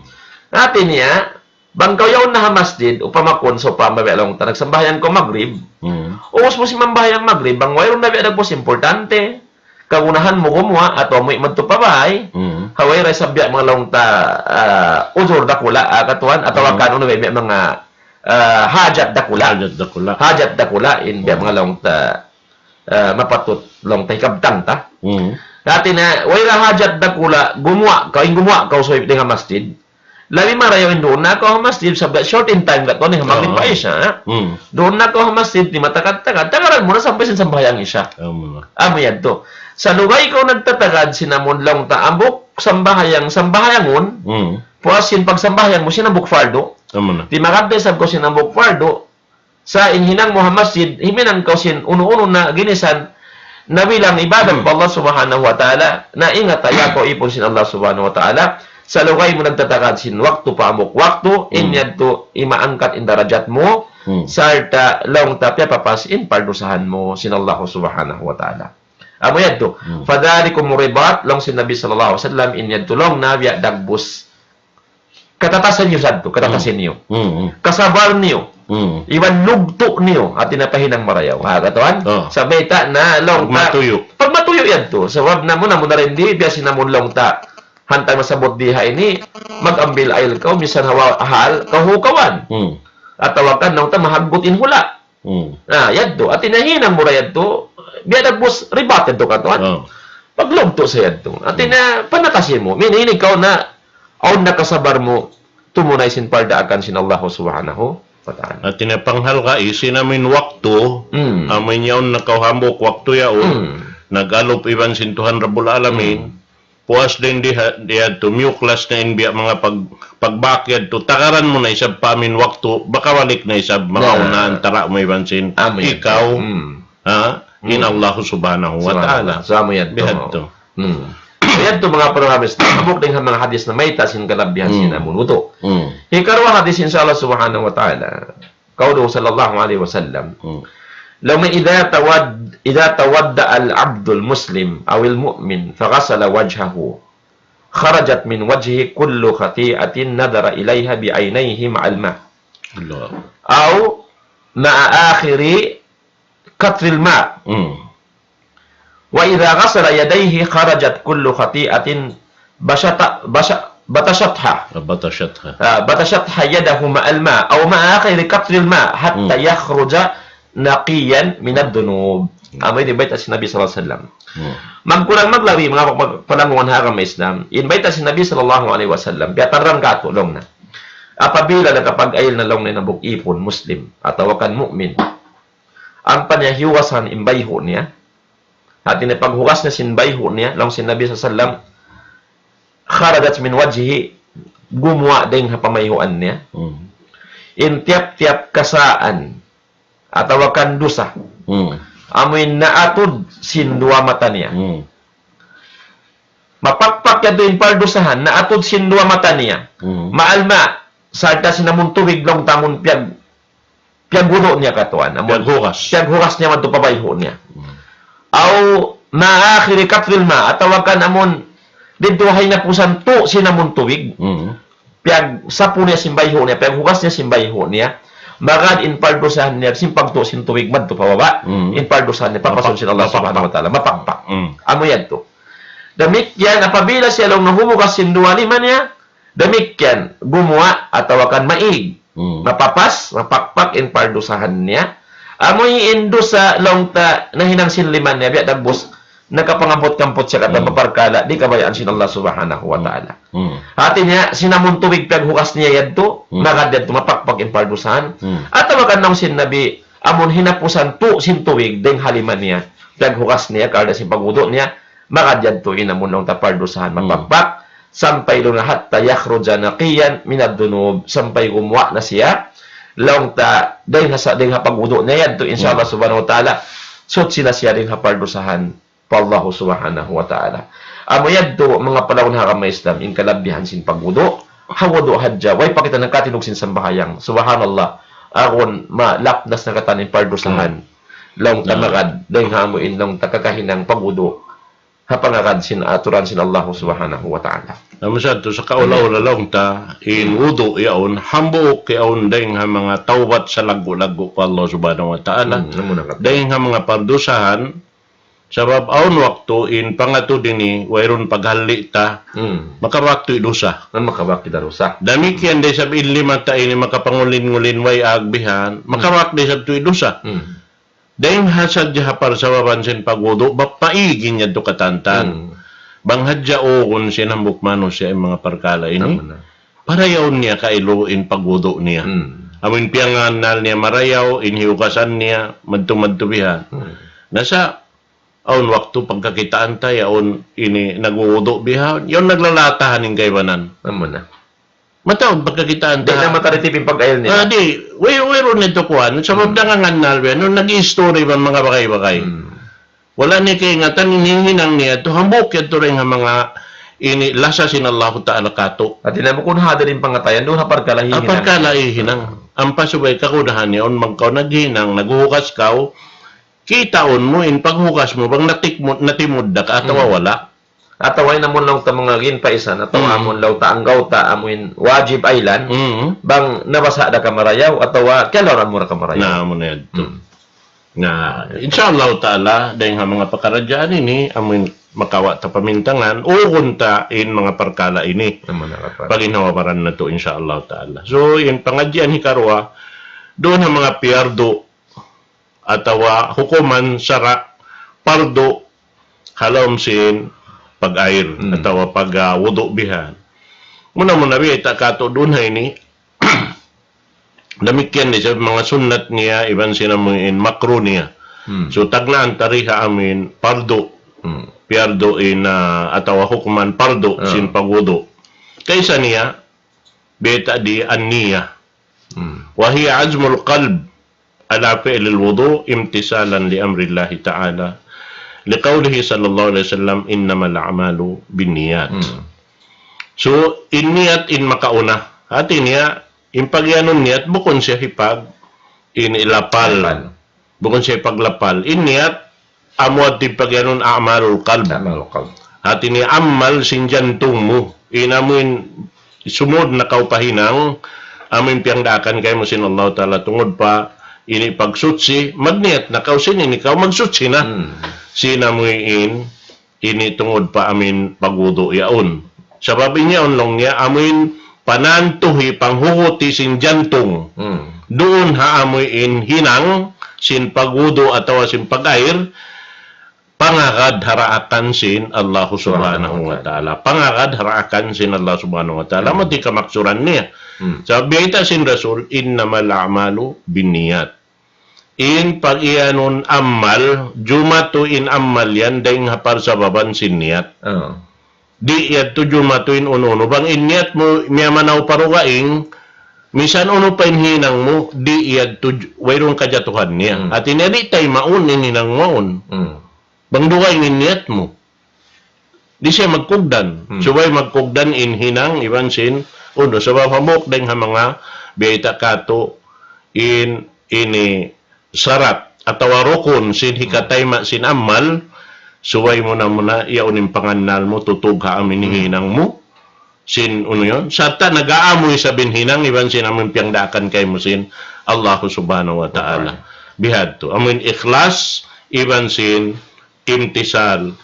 Hāti niya, bang kaw yaun na ha masjid, upama kunu' sawpama biya' laung ta, nagsambahayang kaw magrib. Hmm. Ubus mu sin mambahayang magrib, bang wayruun na biya' dagbus importante, kagunahan mu gumuwa', atawa mu madtu pa bāy, hmm, ha way da isab biya' manga laung ta, ah, uzur dakula', ah, katuan, atawa, hmm, kan unu biya' manga, ah, hajat dakula'. Hajat dakula'. Hajat dakula', in biya', hmm, manga laung ta, ah, mapatut laung ta hikabtang ta. Hmm. Hāti niya, way da hajat dakula', gumuwa' kaw, in gumuwa' kaw subay dayn ha masjid. Labi marayaw in duun na kaw ha masjid, sabab short in time katuan, ha magrib pa isya, ha? Hmm. Duun na kaw ha masjid, di' matakad-takad. Tagaran mu na sampay sin sambahayang isya. Amu na. Amu yadtu. Sa' lugay kaw nagtatagad sin amun laung ta hambuuk sambahayang, sambahayangun, hmm, puas sin pagsambahayang mu sin hambuuk fardu. Amu na. Di' makadtu isab kaw sin hambuuk fardu, sa' in hinang mu ha masjid, himinang kaw sin unu-unu na ginisan, na bilang ibadat, hmm, pa Allah Subhanahu wa Ta'ala, na ingat ha kaw ipun sin Allah Subhanahu wa Ta'ala, sa' lugay mu nagtatagad sin waktu pa hambuuk waktu, in, hmm, yadtu imaangkat in darajat mu, hmm, sarta' laung ta piyapapas in pardusahan mu sin Allah Subhanahu wa Ta'ala. Amu yadtu. Hmm. فذلكم الرباط, laung sin Nabi sallallahu alayhi wasallam, in yadtu laung niya biya' dagbus. Katatasan niyu sadtu, katatasan, hmm, niyu. Hmm, hmm. Kasabar niyu. Hmm. Iban lugtu' niyu, hāti niya pahinang marayaw. Ha, katuan? Oh. Sa' bayta' na laung ta. Pagmatuyu'. Pagmatuyu' yadtu. Sabab namu', namu' na rin di', biya' sin namu' laung ta. Hantang nasabbut di ha ini, mag-ambil ayl kaw, misan ha hal, kahukawan. Hmm. Atawa kan laung ta mahaggut in hula'. Hmm. Ah, yadtu. Hāti niya hinang mu ra yadtu, biya' dagbus ribat yadtu katuan. Oh. Paglugtu' sa yadtu. Hāti niya, hmm, panatasi mu. Min, ini kaw na, awn na kasabar mu, tumunay sin pardaakan sin Allah Subhanahu wa Ta'ala. Hāti niya panghalga' sin amin waktu, hmm, amin yaun na kaw hambuuk waktu yaun, hmm, nag-alup iban sin Tuhan Rabbul Alamin, hmm. Puas dayn di ha-, di yadtu, miyuklas na in biya' manga pag-, pagbak yadtu, tagaran mu na isab pa amin waktu, baka balik na isab, makauna antara' mu iban sin ikaw, ha? In Allah Subhanahu wa Ta'ala. Subhanallah. Sa' amu yadtu. Bihadtu. Hmm. Yadtu manga panghu' Islam, hambuuk dayn ha manga hadis namayta' sin kalabihan sin amun wudu'. Hmm. Hikaruwa hadis, insya Allah Subhanahu wa Ta'ala. Qawluhu sallallahu alayhi wasallam. Hmm. Laung niya إذا تود-، إذا توضأ العبد المسلم أو المؤمن فغسل وجهه خرجت من وجهه كل خطيئة نظر إليها بعينيه مع الماء. Allah. أو مع آخر قطر الماء. Hmm. وإذا غسل يديه خرجت كل خطيئة بشط-، بش-، بطشتها. بطشتها. Ah, بطشتها يده مع الماء أو مع آخر قطر الماء حتى، hmm, يخرج نقيا من الذنوب. Hmm. Amu ini bayta' sin Nabi sallallahu alayhi wasallam. Hmm. Magkurang maglabi, manga pag-, pagpalanguwan ha agama Islam. In bayta' sin Nabi sallallahu alayhi wasallam, biya' tarang katu' laung niya. Apabila nakapag-ayl na laung niya in hambuuk ipun, Muslim, atawa kan mu'min. Ampa niya hiyugasan in bayhu' niya. Hāti niya paghugas niya sin bayhu' niya, laung sin Nabi sallallahu alayhi wasallam, خرجت من وجهه, gumuwa' dayn ha pamayhuan niya. Hmm. In tiyap-tiyap kasaan, atawa kan dusa. Hmm. Amu in naatud sin duwa mata niya. Hmm. Mapakpak yadtu in pardusahan, naatud sin duwa mata niya. Hmm. Maalma, sarta' sin amun tubig laung ta amun piyag, piyagwudu' niya katuan. Amun Piyaghugas. Piyaghugas niya madtu pa bayhu' niya. Hmm. Aw ma akhiri qatril ma, atawa kan amun didtu ha hinapusan tu' sin amun tubig. Hmm. Piyagsapu niya sin bayhu' niya, piyaghugas niya sin bayhu' niya. Magad in pardusahan niya, sin pagtu' sin tubig madtu pa baba'. Hmm. In pardusahan niya, papasun sin Allah Subhanahu wa Ta'ala. Mapakpak. Hmm. Amu yadtu. Damikkiyan, apabila siya laung nahumugas sin duwa lima niya, damikkiyan, gumuwa' atawa kan maig. Hmm. Mapapas, mapakpak in pardusahan niya. Amu in dusa laung ta nahinang sin lima niya, biya' dagbus, nakapangabut-kamput siya katan Hmm. pa parkala', di' kabayaan sin Allah Subhanahu wa Ta'ala. Hmm. Hati niya, sin amun tubig piyaghugas niya yadtu, Hmm. magad yadtu, mapakpak in pardusahan. Hmm. Atawa kan laung sin Nabi, amun hinapusan tu' sin tubig, dayng ha lima niya, piyaghugas niya, karna' sin pagwudu' niya, magad yadtu in amun laung ta pardusahan Hmm. mapakpak, sampay laung na hatta yakhruja naqiyan minad dunub, sampay gumuwa' na siya, laung ta, dayng ha sa-, dayng ha pagwudu' niya yadtu, insya Allah Hmm. Subhanahu wa Ta'ala, suchi na siya dayng ha pardusahan pa Allah Subhanahu wa Ta'ala. Amu yadtu, manga palangga' ha agama Islam, in kalabihan sin pagwudu', ha wudu' hadja, way pa kita nakatindug sin sambahayang. Subhanallah, agun malapnas na katan in pardusahan. Hmm. Laung ta Na. magad, dayng ha amu in laung ta kakahinang pagwudu'. Ha pangagad sin aturan sin Allah Subhanahu wa Ta'ala. Amu sa tu sa kaula-ula laung ta, in Hmm. wudu' yaun, hambuuk yaun dayng ha manga tawbat salaggu'-laggu' pa Allah Subhanahu wa Ta'ala. Hmm, amu na katan. Dayng ha manga pardusahan, sabab awn waktu in pangatud ini, wayruun paghalli' ta, Hmm. makabak tu dusa. Na makabak kita dusa. Damikkiyan da isab in lima ta ini makapangulin-ngulin way agbihan, Hmm. makabak da isab tu dusa. Hmm. Dayng ha sadja ha parsababan sin pagwudu', ba paigin yadtu katan ta. Hmm. Bang hadja ugun sin hambuuk manusiya' in manga parkala' ini. Tama na. Parayawun niya kailu in pagwudu' niya. Hmm. Amu in piyangannal niya marayaw, in hiyugasan niya, madtu-madtu bihan. Hmm. Na sa' awn waktu pagkakitaan ta, yaun ini nagwudu' bihan, yaun naglalatahan in kaibanan. Tama na. Mataud pagkakitaan ta. Di' na makaritip in pag-ayil nila. Ah, di'. Way, wayruun natu' kuwan. Sabab Hmm. nangangannal biya', nung nag-i-story man manga bagay-bagay. Hmm. Wala' niya kaingatan, in hinang niya, tu hambuuk yadtu dayng ha manga ini lasa sin Allahu Ta'ala katu'. Hati niya bukun hadir in pangatayan, duun ha parkala' Ah, hinang. parkala' hinang. Ampa subay kagunahan niya, awn bang kaw naghinang, naghuhugas kaw, kitaun mu, in paghugas mu, bang natikmud, natimud da ka, atawa Hmm. wala'. Atawa in amun laung ta manga ginpaisan, atawa Hmm. amun laung ta anggawta', amun wajib aylan, Hmm. bang nabasa' da ka marayaw, atawa kiyaluaran mu da ka marayaw. Na, amu na yadtu. Hmm. Na, insya Allah Ta'ala, dayng ha manga pakaradjaan ini, amun makawa' ta pamintangan, ugun ta in manga parkala' ini. Amu na katan. Paginhawa-baran natu', insya Allah Ta'ala. So, in pangadjian hikaruwa, duun ha manga piyardu, atawa hukuman sara' pardu ha lawm sin pag-air Hmm. atawa pag, ah, wudu' bihan. Muna-muna biya' ta katu' duun ha ini, damikkiyan da isab manga sunnat niya, iban sin amu in makruh niya. Hmm. So, tagnaan ta di ha amu in pardu. Hmm. Piyardu in, ah, atawa hukuman pardu Ah. sin pagwudu'. Kaisa niya, biya' ta di an-niyah. Hmm. وهي عزم القلب على فعل الوضوء امتثالا لأمر الله تعالى، لقوله صلى الله عليه وسلم: إنما الأعمال بالنيات. Hmm. So, in niyat in makauna. Hati niya, in pagiyanun niyat, bukun siya hipag, in ilapal. Lapal. Bukun siya hipaglapal. In niyat, amu yadtu in pagiyanun a'malul qalb. A'malul qalb. Hati niya amal sin jantung mu. In amu in sumud na kaw pa hinang, amu in piyangdaakan kaymu sin Allah Ta'ala tungud pa ini pagsuchi, magniyat na kaw sin ini kaw magsuchi na. Hmm. Sin amu in ini tungud pa amu in pagwudu' yaun. Sabab in yaun laung niya, amu in panantuhi panghuguti sin jantung. Hmm. Duun ha amu in hinang sin pagwudu' atawa sin pag-air, pangagad ha daakan sin Allah Subhanahu wa Ta'ala. Pangagad ha daakan sin Allah Subhanahu wa Ta'ala. Hmm. Mati kamaksuran niya. Hmm. Sabab bayta' sin Rasul, إنما الأعمال بالنيات. In pagiyanun amal, jumatu in amal yan, dayng ha parsababan sin niyat. Oo. Di' yadtu jumatu in unu-unu. Bang in niyat mu, miyamanaw pa dugaing, misan unu pa in hinang mu, di' yadtu j-, wayruun kajatuhan niya. Hmm. Hati niya di' taymaun in hinang mu yaun. Hmm. Bang dugaing in niyat mu. Di' siya magkugdan. Hmm. Subay magkugdan in hinang iban sin unu. Sabab hambuuk dayn ha manga biyayta' katu' in ini sarat atawa rukun sin hikatayma' sin amal, subay muna-muna yaun in pangannal mu, tutug ha amu in hinang mu, sin unu yan. Sarta' nag-aamu isab in hinang iban sin amu in piyangdaakan kaymu sin Allahu Subhanahu wa Ta'ala. Bihadtu. Amu in ikhlas iban sin imtisal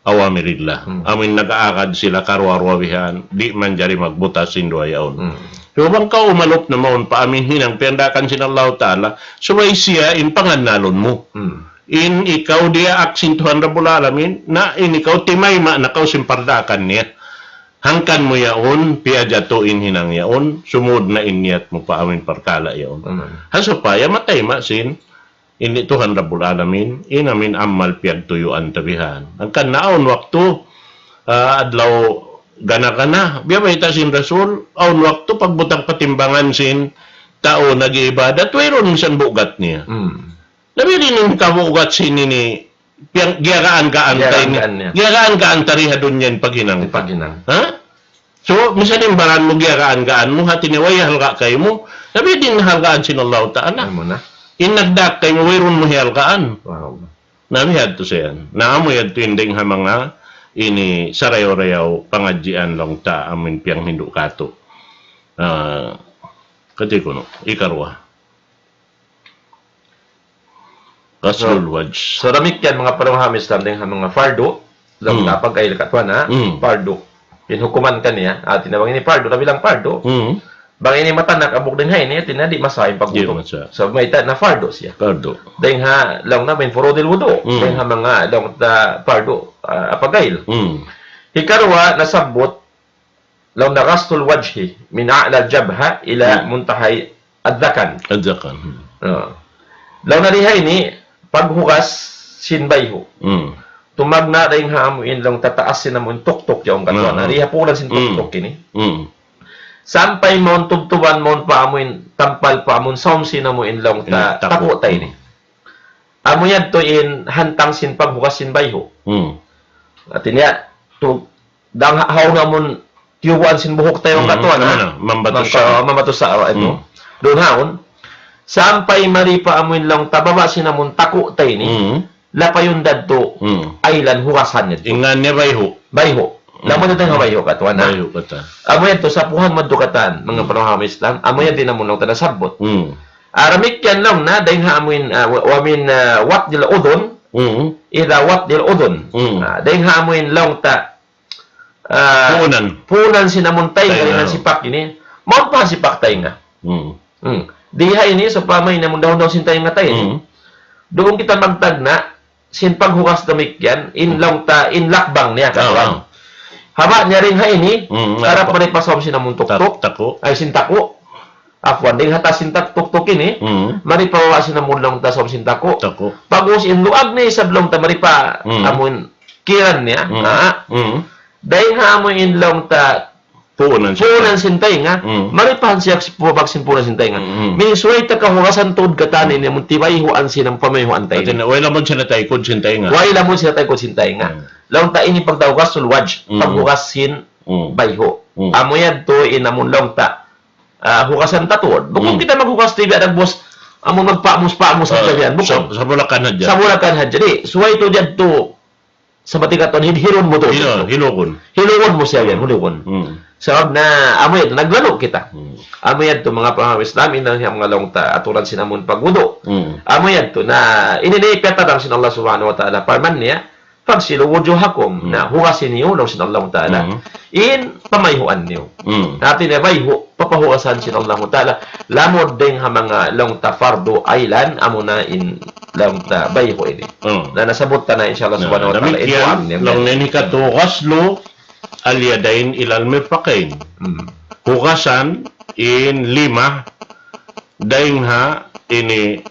awamirillah. Hmm. Amu in nag-aagad sila karuwa-ruwa bihan, di' manjari magbutas sin duwa yaun. Hmm. So, bang kaw umalup na mawn pa amu in hinang piyangdaakan sin Allahu Ta'ala, subay siya in pangannalun mu. Hmm. In ikaw diyaak sin Tuhan Rabbul Alamin, na in ikaw timayma' na kaw sin pardaakan niya. Hangkan mu yaun, piyajatu in hinang yaun, sumud na in niyat mu pa amu in parkala' yaun. Amin. Ha supaya matayma' sin ini Tuhan Rabbul Alamin, in amu in amal piyagtuyuan ta bihan. Hangkan na awn waktu, ah, adlaw gana-gana, biya' bayta' sin Rasul, awn waktu pagbutang pa timbangan sin tau nag-iibadat, wayruun minsan bugat niya. Hmm. Na biya' diin in kabugat sin ini, piyang-, giyagaan-gaan ta ini. Giyagaan-gaan niya. Giyagaan-gaan ta di ha dunya in paghinang. In paghinang. Ha? So, minsan in baran mu giyagaan-gaan mu, hati niya way halga' kaymu, na biya' diin halgaan sin Allahu Ta'ala. Amu na. In nagdaak kaymu, wayruun mu hihalgaan. Wow. Na biya' hadtu sa yan. Na amu yadtu in dayn ha manga ini sarayaw-rayaw pangadjian laung ta amu in piyanghindu' katu'. Ah, kati kunu', ikaruwa. Ghaslul wajh. So, damikkiyan manga pamaham Islam dayn ha manga fardu, laung ta pagkail katuan ha, fardu. In hukuman kaniya, hati niya bang ini fardu, labi lang fardu. Hmm. Bang ini matanak abuk dayn ha ini, hati niya di' masaha in pagwudu'. Di' masaha. So, mayta' na fardu siya. Fardu. Dayn ha, laung na, min furudil wudu'. Hmm. Dayn ha manga, laung ta fardu, ah, pagkail. Hmm. Hikaruwa, nasabbut, laung na ghaslul wajhi min a'lal jabha ila muntahay adh-dhakan. Adh-dhakan. Hmm. Ah. Laung na di ha ini, paghugas sin bayhu'. Hmm. Tumagna' dayn ha amu in laung ta taas sin amu in tuktuk yaun katuan. Ah. Na di ha puunan sin tuktuk ini. Hmm. Sampay mawn tubtuban mawn pa amu in tampal pa amu in saum sin amu in laung ta taku' ta ini. Amu yadtu in hantang sin paghugas sin bayhu'. Hmm. Hati niya, tu-, dang ha-, haw na amun tiyubuan sin buhuk ta yaun katuan, ha? Mambatu sa. Mambatu sa, itu. Hmm. Duun haun. Sampay mari pa amu in laung ta baba' sin amun taku' ta ini. Hmm. Lapayun da yadtu. Hmm. Aylan hugasan yadtu. In ngan niya bayhu'. Bayhu'. Hmm. Lamun yadtu nga bayhu' katuan, ha? Bayhu' katan. Amu yadtu sapuhan madtu katan, manga pamaham Islam. Amu yadtu in amun laung ta nasabbut. Hmm. Ah, damikkiyan laung na, dayn ha amu in, ah, wa, wa min, ah, wat'il udhun, idha wat'il udhun. Hmm. Ah, dayn ha amu in laung ta, ah, puunan. Puunan sin amun taynga, taynga, dayn ha sipak ini. Mawn pa sipak taynga. Hmm. Hmm. Di ha ini, sawpama in amun dahun-dahun sin taynga ta ini. Hmm. Duun kita magtagna', sin paghugas damikkiyan, in laung ta, in lakbang niya, katuan. Ah. Haba' niya dayn ha ini, harap mari pa saum sin amun tuktuk. Tak-, taku'. Ay, sin taku'. Afwan, dayn ha taas sin tak-, tuktuk ini, mari pa baba' sin amun laung ta saum sin taku'. Taku'. Pag'ubus in luag niya isab laung ta mari pa amun kiran niya. Hmm. Ah. Hmm. Dayn ha amu in laung ta puunan sin taynga. Hmm. Mari pa siya pu-, pag sin puunan sin taynga. Hmm. Meaning subay ta kahugasan tuud katan ini amun tibayhuan sin pamayhuan ta ini. Hati niya, way lamud siya nataykud sin taynga. Way lamud siya nataykud sin taynga. Hmm. Laung ta ini pagtawasul wajh, paghugas sin bayhu'. Hmm. Amu yadtu in amun laung ta, ah, hugasan ta tuud. Bukun kita maghugas tibi ada bos, amun magpamus-pamus sa yan. Bukun. Sa-, sabulakan hadja. Sabulakan hadja. Di', subay tuud yadtu. Sa mati katan hid-, hilun mu tuud. Hilo-, hilugun. Hilugun mu siya yan, hilugun. Hmm. Sabab na, amu yadtu, naglalu' kita. Hmm. Amu yadtu, manga pamaham Islam, in ha manga laung ta, aturan sin amun pagwudu'. Hmm. Amu yadtu, na, ini na in piyatadang sin Allah Subhanahu wa Ta'ala, parman niya, "Faghsilu wujuhakum." Hmm. Na, hugasi niyu, laung sin Allah Ta'ala. Hmm. In pamayhuan niyu. Hmm. Hati niya bayhu', papahugasan sin Allah Ta'ala. Lamud dayn ha manga laung ta fardu aylan, amuna in laung ta bayhu' ini. Hmm. Na nasabbut ta na, insya Allah subhanahu wa ta'ala, damikkiyan, in duwaan niya. Laung niya hikatu, ghaslu al-yadayn ilal mirfaqayn. Hmm. Hugasan in lima dayn ha ini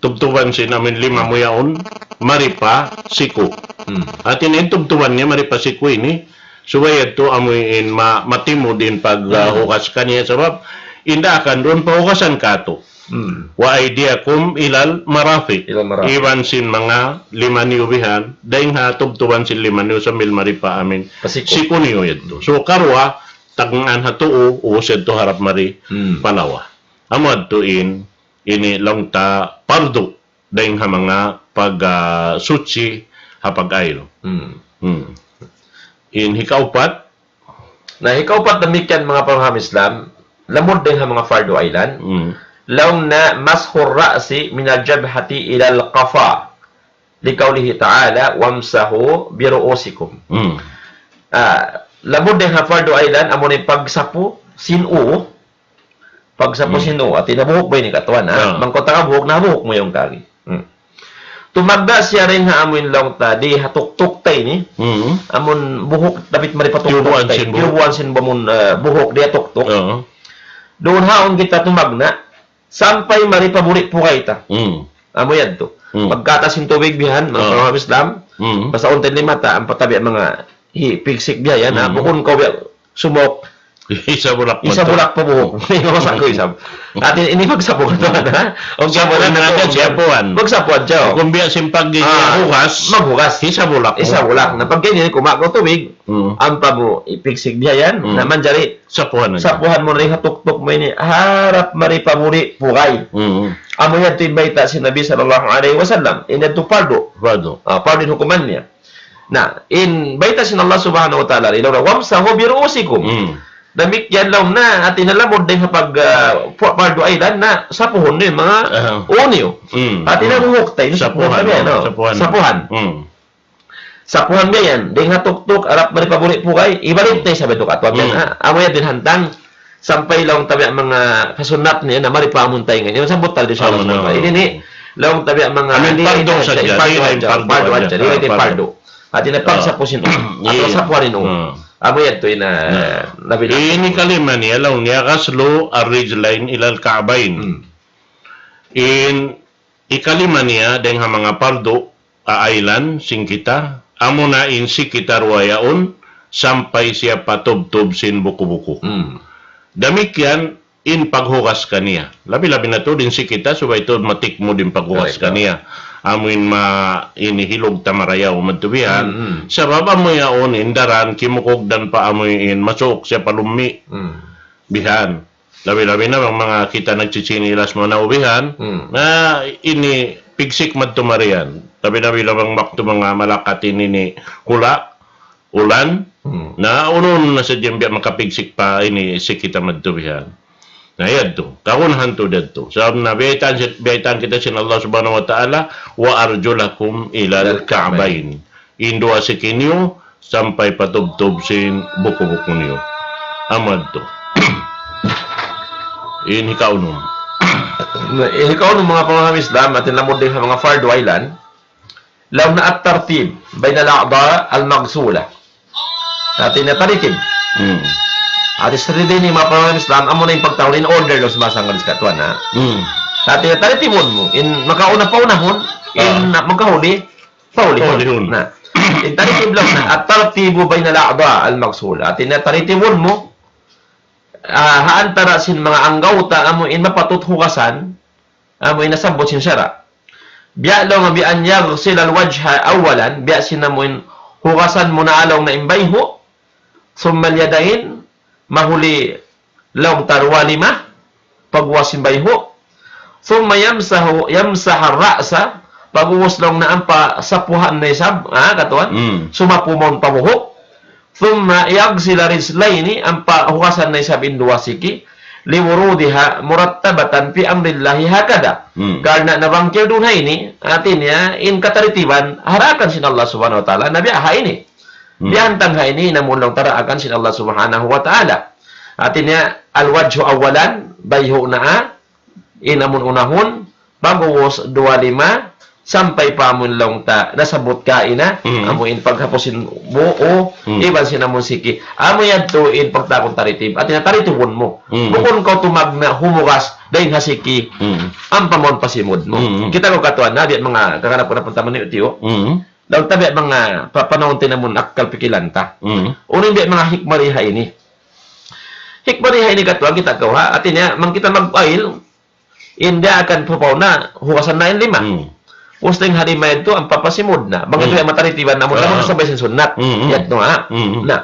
tubtuban sin amu in lima mu yaun, mari pa siku. Hmm. Hati niya in tubtuban niya mari pa siku ini, subay yadtu amu in ma-, matimud in pag, ah, hugas kaniya sabab in daakan duun pahugasan katu'. Hmm. Wa aydiyakum ilal marafiq. Ilal marafiq. Iban sin manga lima niyu bihan, dayn ha tubtuban sin lima niyu sambil mari pa amin. Pasiku. Siku niyu yadtu. So, karuwa, tagnaan ha tuu, ubus yadtu harap mari Hmm. pa lawa. Amu yadtu in, ini laung ta pardu, dayn ha manga pag, ah, suchi, ha pag-ayil. Hmm. Hmm. In hikaupat, Na, hikaupat damikkiyan manga pamaham Islam, lamud dayn ha manga fardu aylan. Hmm. Laung niya mashu ar-ra'si min al-jabhati ila al-qafa. Liqawlihi ta'ala, "Wamsahu bi ru'usikum." Hmm. Ah, lamud dayn ha fardu aylan, amuna in pagsapu sin uu. Pagsapu Hmm. sin uu. Hati niya buhuk ba ini katuan, ha? Ah. Bang kaw taga buhuk, na buhuk mu yan kari. Hmm. Tumagna' siya dayn ha amun laung ta, di ha tuktuk ta ini. Hmm. Amun buhuk, dapit mari pa tuktuk Tiyubuan ta ini. sin buhuk. Tiyubuan sin amun, eh, buhuk, di ha tuktuk. Oo. Duun haun kita tumagna', sampay mari pa buri' pugay ta. Hmm. Amu yadtu. Hmm. Pagkata sin tubig bihan, manga Ah. pamaham Islam, Hmm. basta unta in lima ta, ampa tabi' manga hi-, pigsik biya' yan, ha? Hmm. Bukun kaw biya' sumuk. Isa bulak Isa man tu. bulak pa buhuk. Masa ku isab. Hati ini pagsapu ka tuwan, ha? Okay, Sapu wala na na agad, tu. sapuan. Pagsapuan, siya. Kung biya' sin pag Ah, hugas, maghugas. Isa bulak. Isa bulak. Na pag ganyan, kumaku tubig, Hmm. ampa mu, ipigsik biya' yan, Hmm. na manjari, Sapuan na. sapuan mu rin ha tuktuk mu ini, harap mari pa buri' pugay. Hmm. Amu yan tu in bayta' sin Nabi sallallahu alayhi wasallam. Ini tu pardu. Pardu. Ah, pardu in hukuman niya. Na, in bayta' sin Allah Subhanahu wa Ta'ala, ilaw na, "Wamsahu bi ru'usikum." Hmm. Damikkiyan laung na, hati niya lamud dayn ha pag, ah, pu-, pardu aylan na, sapuhun niyu in manga Aha. uu niyu. Hmm. Hati niya Hmm. buhuk ta ini, Sapuhan, sapuhan tabi', no? no? Sapuhan. Sapuhan. Hmm. Sapuhan biya' yan, dayn ha tuktuk, harap mari pa buri' pugay, ibalik ta isab yadtu katuan biya' yan, Hmm. ha? Amu yan in hantang, sampay laung ta biya' manga kasunnat niya na mari pa amun taynga. Yan sabbut ta di sa Amun Allah. na. Ini ni, laung ta biya' manga Amin di pardu na sadja, siya, di pardu na sadja, pardu pardu sadja, sadja, di na pardu. pardu. Hati niya Ah. pagsapu sin uu, atawa Iya. sapuhan in uu. Ah. Amu yadtu in, ah, Na. Nabi Ini Muhammad. kalima niya, laung niya, ghaslu ar-rijlayn ilal ka'bayn. Hmm. In ikalima niya, dayn ha manga pardu, aylan sin kita, amuna in siki ta duwa yaun, sampay siya pa tubtub sin buku-buku. Hmm. Damikkiyan, in paghugas kaniya. Labi-labi na tuud in siki ta, subay tuud matikmud in paghugas Correct. kaniya. Amu in ma-, ini hilug ta marayaw madtu bihan. Hmm, hmm. Sabab amu yaun in daran kimukugdan pa amu in masuuk siya pa lummi'. Hmm. Bihan. Labi-labi na bang manga kita nagchichinilas manaw bihan. Hmm. Na ini pigsik madtu mari yan. Labi-labi na bang waktu manga malakat ini ni hula', ulan. Hmm. Na unu-unu na sadja in biya' makapigsik pa ini siki ta madtu bihan. Na yadtu. Kagunahan tuud yadtu. Sabab na biyaytaan si-, biyaytaan kita sin Allah Subhanahu wa Ta'ala, "Wa arjulakum ilal Ilal ka'bayn." ka'bayn. In duwa siki niyu sampay pa tubtub sin buku-buku niyu. Amu yadtu. In hikaunum. Na, in hikaunum manga pamaham Islam, hati niya lamud dayn ha manga fardu aylan. Laung na at-tartib baynal a'da al-maghsula. Hati niya taritib. Hmm. Hati niya taritib ini manga pamaham Islam, amuna in pagtawagun in order laung sin bahasa Anggalis katuan, ha? Hmm. Hati niya taritibun mu, in makauna paunahun, in Ah. na-, makahuli, Paulihun. Paulihun. Na, in tartib laung na, at-tartibu baynal a'da al-maghsula. Hati niya tartibun mu, ah, ha antara sin manga anggawta amu in mapatut hugasan, amu in nasabbut sin sara'. Biya' laung bi an yaghsila al-wajha awwalan, biya' sin amu in hugasan mu na laung na in bayhu', thumma al-yadayn, mahuli laung ta duwa lima, pag'ubus sin bayhu'. Thumma yamsahu, yamsaha ar-ra'sa, pag'ubus laung na ampa sapuhan na isab, ha, katuan? Hmm. Sumapu mawn pa buhuk. Thumma yaghsila ar-rijlayni, ampa hugasan na isab in duwa siki. Liwurudiha murattabatan fi amrillahi hakadha. Hmm. Karna' nabangkil duun ha ini, hati niya, in katartiban, ha daakan sin Allah Subhanahu wa Ta'ala, na biya' ha ini. Hmm. Biya' hantang ha ini, in amun laung ta daakan sin Allah Subhanahu wa Ta'ala. Hati niya, al-wajhu awwalan, bayhu' na, in amun unahun, pag'ubus duwa lima, sampay pa amun laung ta, nasabbut kaina, Hmm. amu in paghapus sin uu, Hmm. iban sin amun siki. Amu yadtu in pagtawagun tartib, hati niya tartibun mu. Hmm. Bukun kaw tumagna' humugas, dayn ha siki, Hmm. ampa mawn pa simud mu. Hmm. Kita' kaw katuan, na, biya' manga kakanap-kanap taman niyu, tiyu. Hmm. Laung ta biya' manga pa-, panahun tinamun akkal pikilan ta. Mm. Unu in biya' manga hikmah di ha ini. Hikmah di ha ini katuan kita' kaw ha. Hati niya, bang kita mag-ayil, in daakan pa pauna, hugasan na in lima. Hmm. Ubus dayn ha lima yadtu, ampa pa simud na. Bang yadtu Hmm. in matartiban namu', Ah. namu' sabab sin sunnat. Hmm, hmm. Yadtu ha. Hmm, hmm. Na,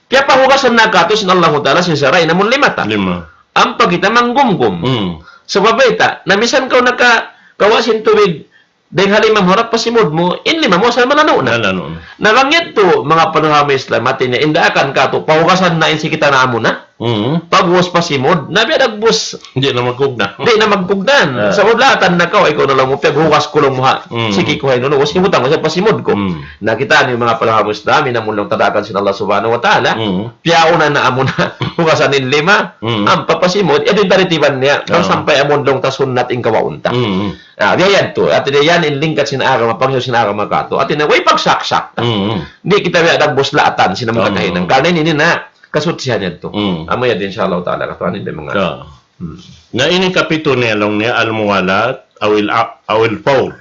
piyapahugasan na katu' sin Allahu Ta'ala sin sara' in amun lima ta. Lima. Ampa kita manggumgum. Hmm. Sabab bayta', na misan kaw nakakawa' sin tubig, dayn ha lima mu harap pa simud mu, in lima mu asal malanu' na. Malanu' na. Na bang yadtu, manga panuham Islam, hati niya, in daakan katu', pahugasan na in sin kita namu' na. Hmm. Pag'ubus pa simud, na biya' dagbus. Di' na magkugdan. Di' na magkugdan. Ah. Sabab laatan na kaw, ikaw na laung mu, piyaghugas ku laung mu ha. Hmm. Siki ku ha inunu, ubus hibutang ku sa pa simud ku. Hmm. Na kita' niyu manga panuham Islam, in amun laung ta daakan sin Allah Subhanahu wa Ta'ala. Hmm. Piyauna na amun hugasan in lima, Hmm. ampa pa simud, yadtu in tartiban niya. Bang Ah. sampay amun laung ta sunnat in kawaun ta. Hmm. Ah, biya' yadtu. Hati niya yan in lingkat sin agama, panghindu' sin agama katu'. Hati niya, way pagsaksak. Hmm. Di' kita biya' dagbus laatan sin amun Ah. kakahinang. Karna' ini na, kasutsihan yadtu. Hmm. Amu yadtu, insya Allah Ta'ala, katu' ini biya' manga. Ah. Hmm. Na ini kapitu niya laung niya, al-muwalat, awil a-, awil fawr.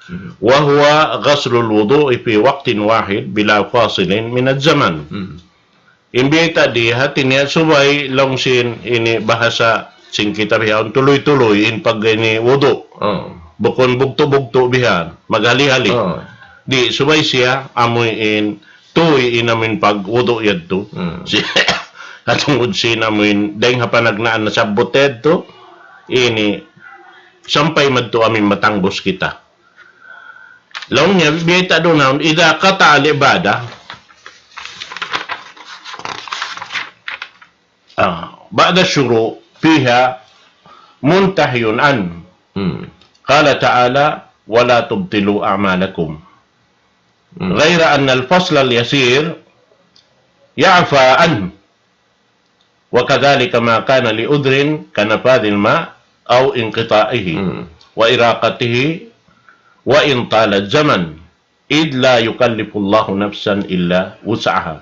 Hmm. وهو غسل الوضوء في وقت واحد بلا فاصل من الزمن. Hmm. In biyayta' di hati niya subay laung sin ini bahasa sin kita bihaun tuluy-tuluy in pag ini wudu'. Oh. Bukun bugtu'-bugtu' bihan, maghali-hali. Oh. Di' subay siya amuin tuy in amuin pag wudu' yadtu. Hmm. Si-, hatungud sin amuin dayng ha panagnaan nasabbut yadtu, ini sampay madtu amuin matangbus kita. Laung niya, biyayta' duun naun, إذا قطع العبادة، ah, بعد الشروع فيها منتهي عنه. Hmm. قال تعالى: ولا تبطلوا أعمالكم. Hmm. غير أن الفصل اليسير يعفى عنه. وكذلك ما كان لعذر كنفاذ الماء أو انقطاعه Hmm. وإراقته وإن طال الزمن، إذ لا يكلف الله نفسا إلا وسعها.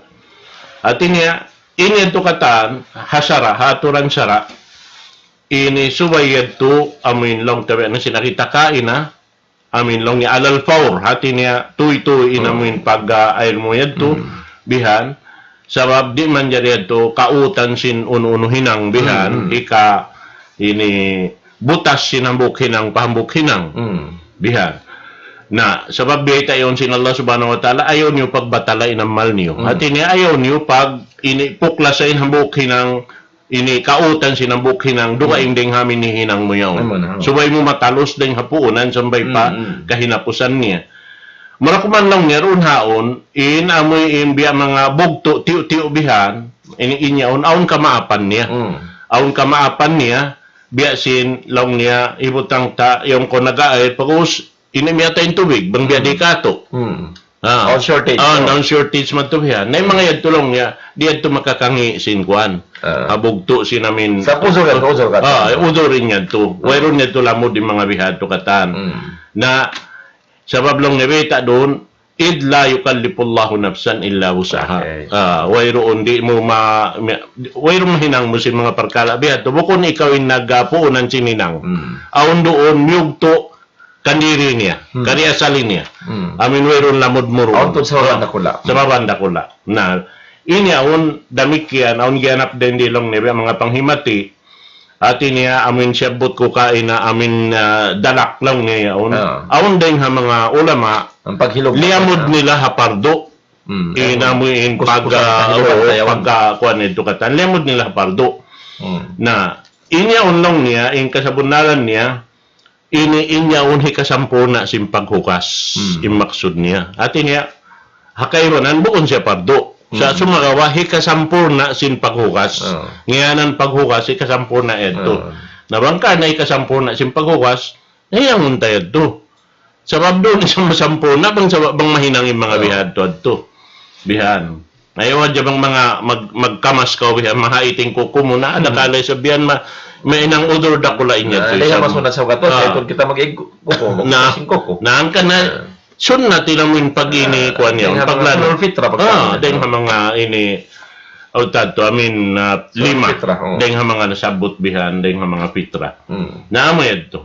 Hati niya, ini yadtu katan, ha sara', ha aturan sara', ini subay yadtu, amuin laung ta biya' na sin kita kaina, amuin laung niya alal fawr, hati niya tuy-tuy in Hmm. amuin pag, ah, air mu yadtu, Hmm. bihan. Sabab di' manjari yadtu kautan sin unu-unu hinang bihan, Hmm, hmm. hika ini butas sin hambuuk hinang pa hambuuk hinang. Hmm. Bihan. Na, sabab biyayta' yaun sin Allah Subhanahu wa Ta'ala, ayaw niyu pagbatala in amal niyu. Hmm. Hati niya ayaw niyu pag ini puklasa in hambuuk hinang ini kautan sin hambuuk hinang, dugaing Hmm. dayng ha amuin hinang mu yaun. Amu na, amu. Subay mu matalus dayng ha puunan sampay pa Hmm, hmm. kahinapusan niya. Mura kuman laung niya duun haun, in amuin biya' manga bugtu' tiyu'-tiyu' bihan, ini in yaun, awn kamaapan niya. Hmm. Awn kamaapan niya, biya' sin laung niya, hibutang ta, yaun kaw nag-air, pag'ubus, ini miyatay in tubig, bang biya' Hmm. di katu'. Hmm. Ah. Awn shortage, Ah, no? awn shortage madtu bihan. Na in manga yadtu laung niya, di' yadtu makakangi' sin kuwan. Ah. Ha bugtu' sin amuin. Sa' uzur yan, uzur katan. Ah, uzur in yadtu. Ah. Wayruun yadtu lamud in manga bihan tu katan. Hmm. Na, sabab laung niya biyayta' duun, إذ لا يكلف الله نفسا إلا وسعها. Okay. Ah, wayruun di' mu ma-, mi-, wayruun mahinang mu sin manga parkala' bihan tu. Bukun ikaw in nag-, ah, puunan sin hinang. Hmm. Awn duun, miyugtu', kandiri niya, Hmm. kari asali niya. Hmm. Amuin wayruun lamud mu duun. Awn tuud sababan Ah, dakula'. sababan dakula'. Na, ini awn damikkiyan, awn giyanap dayng di laung niya, manga panghimati. Hati niya, amuin siyabbut ku kaina, amuin, ah, dalak laung niya yaun. Ah. Awn dayng ha manga ulama, Ang paghilug liyamud na nila ha pardu. Hmm. In amuin Kuskusan pagka, paghilugan oo, tayo. pagka, kuwan yadtu katan. Liyamud nila ha pardu. Hmm. Na, in yaun laung niya, in kasabunnalan niya, ini in yaun hikasampurna' sin paghugas, Hmm. in maksud niya. Hati niya, ha kaibanan bukun siya pardu. Sa' Hmm. sumagawa' hikasampurna' sin paghugas. Ah. Ngiyanan paghugas, hikasampurna' yadtu. Ah. Na bang ka na hikasampurna' sin paghugas, na hiyangun ta yadtu. Sabab duun isab masampurna', bang sabab bang mahinang in manga Ah. bihan tu adtu. Bihan. Ayaw hadja bang manga mag-, magkamas kaw bihan, mahait in kuku mu na, ada Hmm. kalay sa bihan ma-, mahinang udhur dakula' in yadtu. Ah, di' isab. Masunat sa ugat, Ah. sa ikut kita mag-ig kuku, Na, mag-ig kuku. na, hangkan na, Ah. sunnat in amuin pag ini, Ah, kuwan yan, dayng ha manga paglanu. Sulul fitra, pag Ah, dayng ha manga ini, awn ta adtu, amuin, ah, Sulul lima. fitra, oh. Dayng ha manga nasabbut bihan, dayng ha manga fitra. Hmm. Na amu yadtu.